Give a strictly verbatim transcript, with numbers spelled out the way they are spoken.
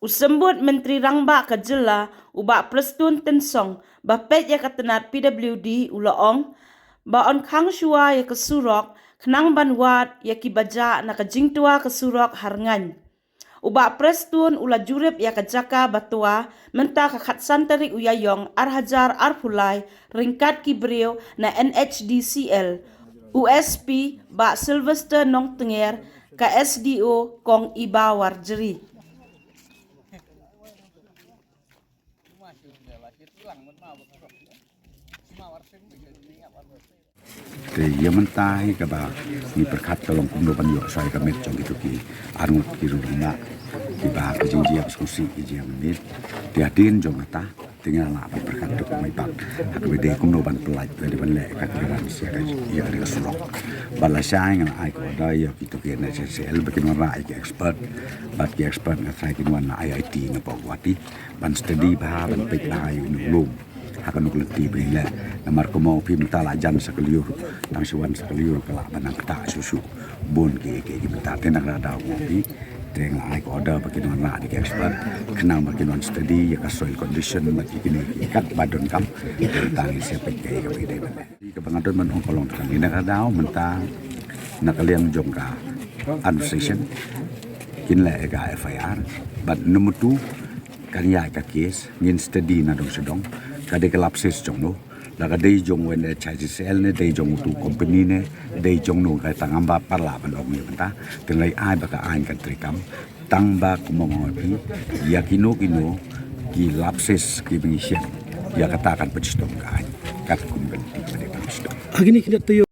U Symbud Myntri Rangbah ka Jylla, u Bah Prestone Tynsong, ba peit ïa ka tnat P W D, u la ong ba yn khang shuwa ïa ka surok khnang ban wad ïa ki ba jah na ka jingtwa ka surok ha rngaiñ. U Bah Prestone u la jurip ïa ka jaka ba twa mynta ka khatsan tarik u Ïaïong ar hajar arphew lai ryngkat ki briew na N H D C L. U S P Bah Sylvester Nongtnger, ka S D O Kong Iba Warjri. Te ïa mynta hi kaba ngi pyrkhat ka long kumno ban ïoh shai ka met jong kito ki arngut ki rangbah kiba ka jingjia ba sngewsih ki jia mynmiet. Te hadien jong kata te ngi la lah ban pyrkhat to kumne pat ha kaba dei kumno ban pynlait lane ban leh ka clearance ïa ka, ïa ka surok. Bad lashai ngi la ai ka order ïa kito ki N H D C L ba kin wanrah ïa ki expert, bad ki expert nga tharai kin wan na I I T na Guwahati ban study bha, ban peit bha ïa une u lum ha kano ka lynti ba ngin leh. Namar kumno phi mynta la jan sa ka lyiur, tang shu wan sa ka lyiur ka lah ban nang ktah shuh shuh. Bun ki, ki, ki mynta te na ka daw kumne phi, te nga ai ka order ba kin wanrah da ki expert khnang ba kin wan study ïa ka soil condition bad ki kine ki katba donkam. Te tang ngin sa peit ïa kaba dei ban leh. Kaba nga don ban ong ka long tang ïa na ka daw mynta na ka liang jong ka administration kin leh ïa ka F I R, bad number two kan ïaid ka case, ngin study na dong sha dong, ka dei ka lapses jong no, la ka dei jong u N H I D C L ne dei jong utu u company ne dei jong no, ka tang ngam pat lah ban ong ïa mynta. Te nga ai ba ka aiñ kan treikam, tang ba kumno ngi phi ïa kino kino ki lapses kiba ngi shem, ïa kata kan pynshitom ka aiñ katkum ka lynti ba dei ban sdang. Ha kine ki dei